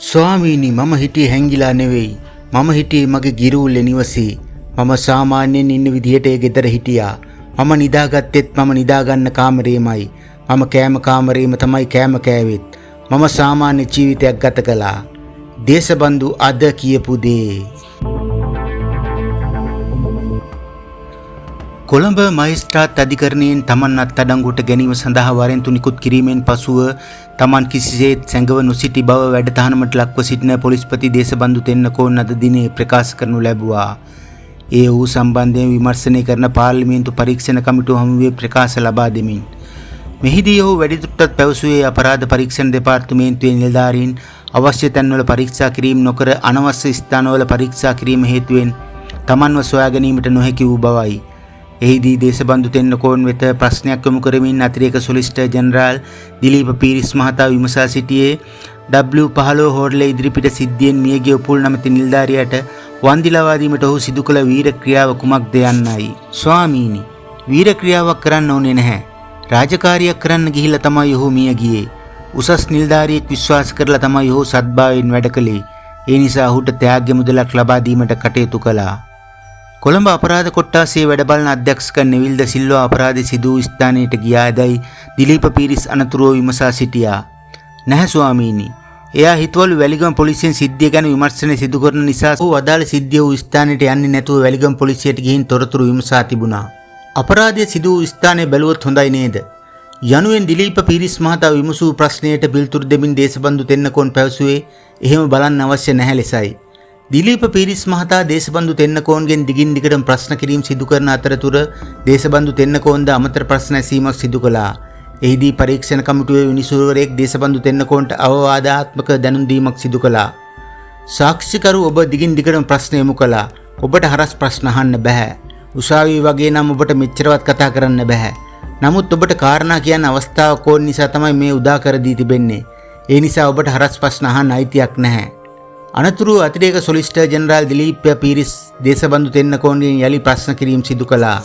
ස්වාමීනි, මම හිටියේ හැංගිලා නෙවෙයි. මම හිටියේ මගේ ගිරූල්ලේ නිවසේ. මම සාමාන්‍යයෙන් ඉන්න විදිහට ඒ ගෙදර හිටියා. මම නිදාගත්තෙත් මම නිදාගන්න කාමරේමයි. මම කෑම කාමරේම තමයි කෑම කෑවෙත්. මම සාමාන්‍ය ජීවිතයක් ගත කළා. දේශබන්දු අද කියපු දේ. කොළඹ මහේස්ත්‍රාත් අධිකරණයෙන් තමන් අත්අඩංගුවට ගැනීම සඳහා වරෙන්තු නිකුත් කිරීමෙන් පසුව තමන් කිසිසේත් සැඟව නොසිටි බව වැඩතහනමට ලක්ව සිටින පොලිස්පති දේශබන්දු තෙන්නකෝන් අද දිනේ ප්‍රකාශ කරනු ලැබුවා. ඒ ඔහු සම්බන්ධයෙන් විමර්ශනය කරන පාර්ලිමේන්තු පරීක්ෂණ කමිටුව හමුවේ ප්‍රකාශ ලබා දෙමින්. මෙහිදී ඔහු වැඩිදුරටත් පැවසුවේ අපරාධ පරීක්ෂණ දෙපාර්තමේන්තුවේ නිලධාරීන් අවශ්‍ය තැන්වල පරීක්ෂා කිරීම නොකර අනවශ්‍ය ස්ථානවල පරීක්ෂා කිරීම හේතුවෙන් තමන්ව සොයා ගැනීමට නොහැකි වූ බවයි. එහිදී දේශබන්දු තෙන්නකෝන් වෙත ප්‍රශ්නයක් යොමු කරමින් අතිරේක සොලිසිටර් ජෙනරාල් දිලීප පීරිස් මහතා විමසා සිටියේ W15 හෝටලයේ ඉදිරිපිට සිද්ධියෙන් මියගිය උපුල් නමැති නිලධාරියාට වන්දි ලබා දීමට ඔහු සිදු කළ වීර ක්‍රියාව කුමක්ද යන්නයි. ස්වාමීනි, වීර ක්‍රියාවක් කරන්න ඕනේ නැහැ. රාජකාරියක් කරන්න ගිහිල්ලා තමයි ඔහු මිය ගියේ. උසස් නිලධාරියෙක් විශ්වාස කරලා තමයි ඔහු සත්භාවයෙන් වැඩ කළේ. ඒ නිසා ඔහුට ත්‍යාග්‍ය මුදලක් ලබා දීමට කටයුතු කළා. කොළඹ අපරාධ කොට්ටාසයේ වැඩ බලන අධ්‍යක්ෂක නෙවිල් ද සිල්වා අපරාධ සිදු වූ ස්ථානයට ගියාදයි දිලීප පීරිස් අනතුරුව විමසා සිටියා. නැහැ ස්වාමීනි. එයා හිතුවලු වැලිගම පොලිසියෙන් සිද්ධිය ගැන විමර්ශනය සිදු කරන නිසා ඔහු අදාළ සිද්ධිය වූ ස්ථානයට යන්නේ නැතුව වැලිගම පොලිසියට ගිහින් තොරතුරු විමසා තිබුණා. අපරාධය සිදු වූ ස්ථානය බැලුවොත් හොඳයි නේද? යනුවෙන් දිලීප පීරිස් මහතා විමසූ ප්‍රශ්නයට පිළිතුරු දෙමින් දේශබන්දු තෙන්නකෝන් පැවසුවේ එහෙම බලන්න අවශ්‍ය නැහැ ලෙසයි. දිලීප පීරිස් මහතා දේශබන්දු තෙන්නකෝන්ගෙන් දිගින් දිගටම ප්‍රශ්න කිරීම සිදු කරන අතරතුර දේශබන්දු තෙන්නකෝන්ද අමතර ප්‍රශ්න ඇසීමක් සිදු කළා. එහිදී පරීක්ෂණ කමිටුවේ විනිසුරුවරයෙක් දේශබන්දු තෙන්නකෝන්ට අවවාදාත්මක දැනුම් දීමක් සිදු කළා. සාක්ෂිකරු ඔබ දිගින් දිගටම ප්‍රශ්න යොමු කළා. ඔබට හරස් ප්‍රශ්න අහන්න බැහැ. උසාවිය වගේ නම් ඔබට මෙච්චරවත් කතා කරන්න බැහැ. නමුත් ඔබට කාරණා කියන්න අවස්ථාවක් ඕන නිසා තමයි මේ උදා කර දී තිබෙන්නේ. ඒ නිසා ඔබට හරස් ප්‍රශ්න අහන්න අයිතියක් නැහැ. අනතුරුව අතිරේක සොලිසිටර් ජෙනරාල් දිලීප පීරිස් දේශබන්දු තෙන්නකෝන්ගෙන් යලි ප්‍රශ්න කිරීම සිදු කළා.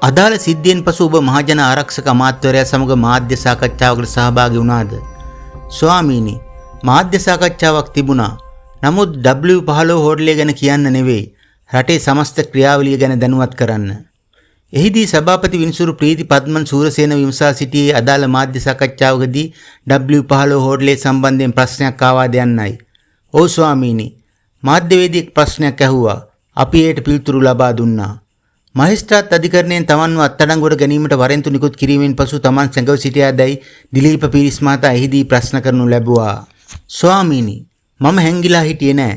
අදාළ සිද්ධියෙන් පසු ඔබ මහජන ආරක්ෂක අමාත්‍යවරයා සමග මාධ්‍ය සාකච්ඡාවකට සහභාගී වුණාද? ස්වාමීනි, මාධ්‍ය සාකච්ඡාවක් තිබුණා. නමුත් W15 හෝටලය ගැන කියන්න නෙවෙයි, රටේ සමස්ත ක්‍රියාවලිය ගැන දැනුවත් කරන්න. එහිදී සභාපති විනිසුරු ප්‍රීති පද්මන් සූරසේන විමසා සිටියේ අදාළ මාධ්‍ය සාකච්ඡාවකදී W15 හෝටලය සම්බන්ධයෙන් ප්‍රශ්නයක් ආවාද යන්නයි. ඔව් ස්වාමීනි, මාධ්‍යවේදියෙක් ප්‍රශ්නයක් ඇහුවා. අපි එයට පිළිතුරු ලබා දුන්නා. මහේස්ත්‍රාත් අධිකරණයෙන් තමන්ව අත්අඩංගුවට ගැනීමට වරෙන්තු නිකුත් කිරීමෙන් පසු තමන් සැඟව සිටියාදැයි දිලීප පීරිස් මහතා එහිදී ප්‍රශ්න කරනු ලැබුවා. ස්වාමීනි, මම හැංගිලා හිටියේ නෑ.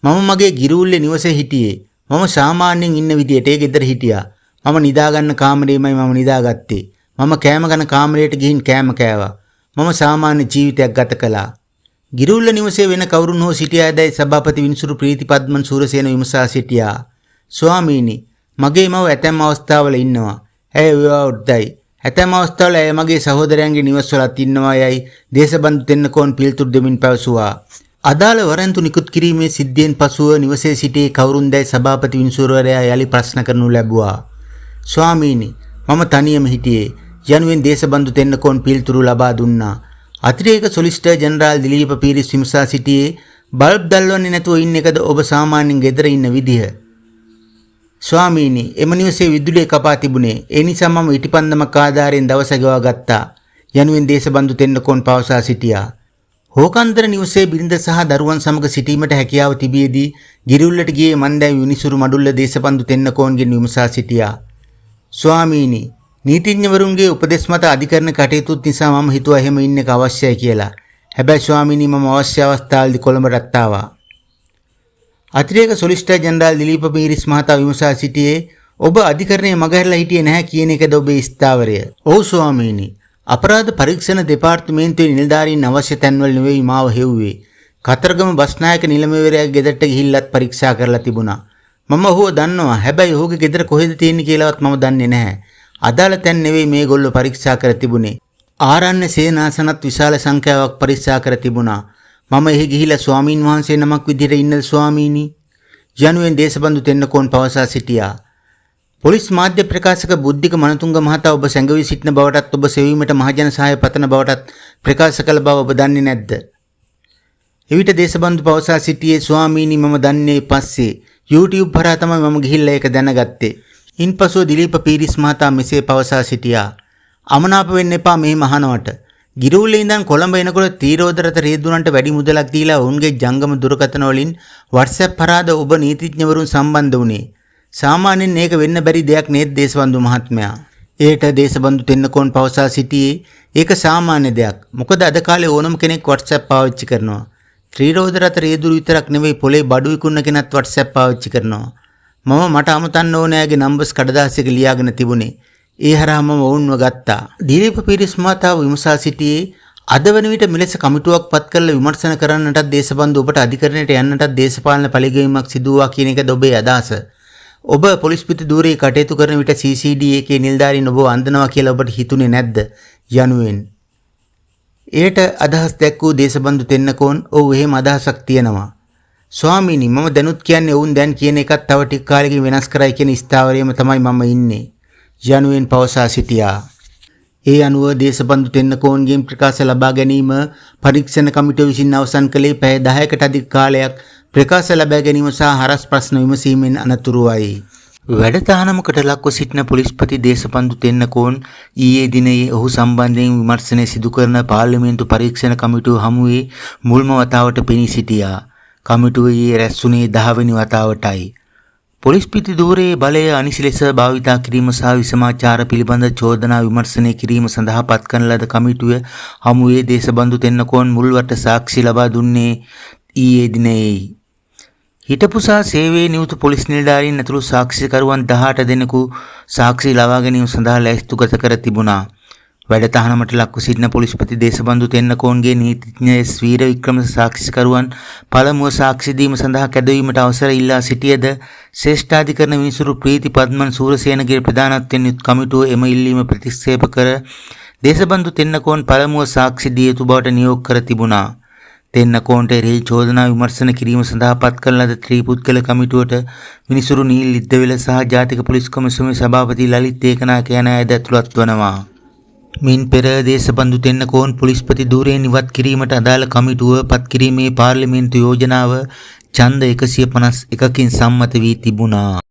මම මගේ ගිරූල්ලේ නිවසේ හිටියේ. මම සාමාන්‍යයෙන් ඉන්න විදියට ඒ ගෙදර හිටියා. මම නිදාගන්න කාමරේමයි මම නිදාගත්තේ. මම කෑම ගන්න කාමරයට ගිහින් කෑම කෑවා. මම සාමාන්‍ය ජීවිතයක් ගත කළා. ගිරූල්ල නිවසේ වෙන කවුරුන් හෝ සිටියාදැයි සභාපති විනිසුරු ප්‍රීති පද්මන් සූරසේන විමසා සිටියා. ස්වාමීනි, මගේ මව ඇතැම් අවස්ථාවල ඉන්නවා. ඇය විවාහවෘතයි. ඇතැම් අවස්ථාවල ඇය මගේ සහෝදරයන්ගේ නිවස්වලත් ඉන්නවා යයි දේශබන්දු තෙන්නකෝන් පිළිතුරු දෙමින් පැවසුවා. අදාළ වරෙන්තු නිකුත් කිරීමේ සිද්ධියෙන් පසුව නිවසේ සිටි කවුරුන්දැයි සභාපති විනිසුරුවරයා යලි ප්‍රශ්න කරනු ලැබුවා. ස්වාමීනි, මම තනියම හිටියේ යනුවෙන් දේශබන්දු තෙන්නකෝන් පිළිතුරු ලබා දුන්නා. අතිරේක සොලිසිටර් ජෙනරාල් දිලීප පීරිස් විමසා සිටියේ බල්බ් දැල්වන්නේ නැතුව ඉන්න එකද ඔබ සාමාන්‍යයෙන් ගෙදර ඉන්න විදිහ? ස්වාමීනි, එම නිවසේ විදුලිය කපා තිබුණේ. ඒ නිසා මම ඉටිපන්දමක් ආධාරයෙන් දවස ගෙවා ගත්තා යනුවෙන් දේශබන්දු තෙන්නකෝන් පවසා සිටියා. හෝකන්දර නිවසේ බිරිඳ සහ දරුවන් සමග සිටීමට හැකියාව තිබියදී ගිරිඋල්ලට ගියේ මන්දැයි විනිසුරු මඩුල්ල දේශබන්දු තෙන්නකෝන්ගෙන් විමසා සිටියා. ස්වාමීනි, නීතිඥවරුන්ගේ උපදෙස් මත අධිකරණ කටයුතුත් නිසා මම හිතුවා එහෙම ඉන්න එක අවශ්‍යයි කියලා. හැබැයි ස්වාමීනි, මම අවශ්‍ය අවස්ථාවලදී කොළඹටත් ආවා. අතිරේක සොලිසිටර් ජෙනරාල් දිලීප පීරිස් මහතා විමසා සිටියේ ඔබ අධිකරණයේ මගහැරලා හිටියේ නැහැ කියන එකද ඔබේ ස්ථාවරය? ඔව් ස්වාමීනි, අපරාධ පරීක්ෂණ දෙපාර්තමේන්තුවේ නිලධාරීන් අවශ්‍ය තැන්වල නෙවෙයි මාව හෙව්වේ. කතරගම බස්නායක නිලමේවරයාගේ ගෙදරට ගිහිල්ලත් පරීක්ෂා කරලා තිබුණා. මම ඔහුව දන්නවා. හැබැයි ඔහුගේ ගෙදර කොහෙද තියෙන්නේ කියලාවත් මම දන්නේ නැහැ. අදාළ තැන් නෙවෙයි මේගොල්ලෝ පරීක්ෂා කර තිබුණේ. ආරණ්‍ය සේනාසනත් විශාල සංඛ්‍යාවක් පරීක්ෂා කර තිබුණා. මම එහි ගිහිලා ස්වාමීන් වහන්සේ නමක් විදිහට ඉන්නද ස්වාමීනි යනුවෙන් දේශබන්දු තෙන්නකෝන් පවසා සිටියා. පොලිස් මාධ්‍ය ප්‍රකාශක බුද්ධික මනතුංග මහතා ඔබ සැඟවී සිටින බවටත් ඔබ සෙවීමට මහජන සහාය පතන බවටත් ප්‍රකාශ කළ බව ඔබ දන්නේ නැද්ද? එවිට දේශබන්දු පවසා සිටියේ, ස්වාමීනි, මම දන්නේ පස්සේ YouTube හරහා තමයි මම ගිහිල්ලා ඒක දැනගත්තේ. ඉන්පසුව දිලීප පීරිස් මහතා මෙසේ පවසා සිටියා. අමනාප වෙන්න එපා මෙහෙම අහනවට. ගිරවුලේ ඉඳන් කොළඹ එනකොට ත්‍රිරෝද රථ රියදුරන්ට වැඩි මුදලක් දීලා ඔවුන්ගේ ජංගම දුරකථන වලින් WhatsApp හරහාද ඔබ නීතිඥවරුන් සම්බන්ධ වුණේ? සාමාන්‍යයෙන් ඒක වෙන්න බැරි දෙයක් නේද දේශබන්දු මහත්මයා? එයට දේශබන්දු තෙන්නකෝන් පවසා සිටියේ, ඒක සාමාන්‍ය දෙයක්. මොකද අද කාලේ ඕනම කෙනෙක් WhatsApp පාවිච්චි කරනවා. ත්‍රිරෝද රථ රියදුරු විතරක් නෙවෙයි, පොලේ බඩු විකුණන කෙනත් WhatsApp පාවිච්චි කරනවා. මම මට අමතන්න ඕන අයගේ නම්බර්ස් කඩදාසියක ලියාගෙන තිබුණේ. ඒ හරහා මම ඔවුන්ව ගත්තා. දිලීප පීරිස් මහතා විමසා සිටියේ, අද වන විට මෙලෙස කමිටුවක් පත් කරලා විමර්ශන කරන්නටත් දේශබන්දු ඔබට අධිකරණයට යන්නටත් දේශපාලන පරිගැනීමක් සිදු වූවා කියන එකද ඔබේ අදහස? ඔබ පොලිස්පති ධූරයේ කටයුතු කරන විට CCD එකේ නිලධාරීන් ඔබව අන්දනවා කියලා ඔබට හිතුනේ නැද්ද යනුවෙන්. එයට අදහස් දැක් වූ දේශබන්දු තෙන්නකෝන්, ඔව්, එහෙම අදහසක් තියෙනවා. ස්වාමීනි, මම දැනුත් කියන්නේ ඔවුන් දැන් කියන එකත් තව ටික කාලෙකින් වෙනස් කරයි කියන ස්ථාවරයේම තමයි මම ඉන්නේ යනුවෙන් පවසා සිටියා. ඒ අනුව දේශබන්දු තෙන්නකෝන්ගෙන් ප්‍රකාශ ලබා ගැනීම පරීක්ෂණ කමිටුව විසින් අවසන් කළේ පැය 10කට අධික කාලයක් ප්‍රකාශ ලබා ගැනීම සහ හරස් ප්‍රශ්න විමසීමෙන් අනතුරුවයි. වැඩ තහනමකට ලක්ව සිටින පොලිස්පති දේශබන්දු තෙන්නකෝන් ඊයේ දිනයේ ඔහු සම්බන්ධයෙන් විමර්ශනය සිදු කරන පාර්ලිමේන්තු පරීක්ෂණ කමිටුව හමුවේ මුල්ම වතාවට පෙනී සිටියා. කමිටුව ඊයේ රැස් වුණේ 10 වෙනි වතාවටයි. පොලිස්පති ධූරයේ බලය අනිසි ලෙස භාවිතා කිරීම සහ විෂමාචාර පිළිබඳ චෝදනා විමර්ශනය කිරීම සඳහා පත් කරන ලද කමිටුව හමුවේ දේශබන්දු තෙන්නකෝන් මුල්වරට සාක්ෂි ලබා දුන්නේ ඊයේ දිනයේයි. හිටපු සහ සේවයේ නියුතු පොලිස් නිලධාරීන් ඇතුළු සාක්ෂිකරුවන් 18 දෙනෙකු සාක්ෂි ලබා ගැනීම සඳහා ලැයිස්තුගත කර තිබුණා. වැඩ තහනමට ලක්ව සිටින පොලිස්පති දේශබන්දු තෙන්නකෝන්ගේ නීතිඥ එස් වීරවික්‍රම සාක්ෂිකරුවන් පළමුව සාක්ෂි දීම සඳහා කැඳවීමට අවසර ඉල්ලා සිටියද, ශ්‍රේෂ්ඨාධිකරණ විනිසුරු ප්‍රීති පද්මන් සූරසේනගේ ප්‍රධානත්වයෙන් යුත් කමිටුව එම ඉල්ලීම ප්‍රතික්ෂේප කර දේශබන්දු තෙන්නකෝන් පළමුව සාක්ෂි දිය යුතු බවට නියෝග කර තිබුණා. තෙන්නකෝන්ට එරෙහි චෝදනා විමර්ශන කිරීම සඳහා පත් කරන ලද ත්‍රිපුද්ගල කමිටුවට විනිසුරු නීල් ලිද්දවෙල සහ ජාතික පොලිස් කොමිසමේ සභාපති ලලිත් ඒකනායක යන අයද ඇතුළත් වනවා. මින් පෙර දේශබන්දු තෙන්නකෝන් පොලිස්පති ධූරයෙන් ඉවත් කිරීමට අදාළ කමිටුව පත් කිරීමේ පාර්ලිමේන්තු යෝජනාව ඡන්ද 151කින් සම්මත වී තිබුණා.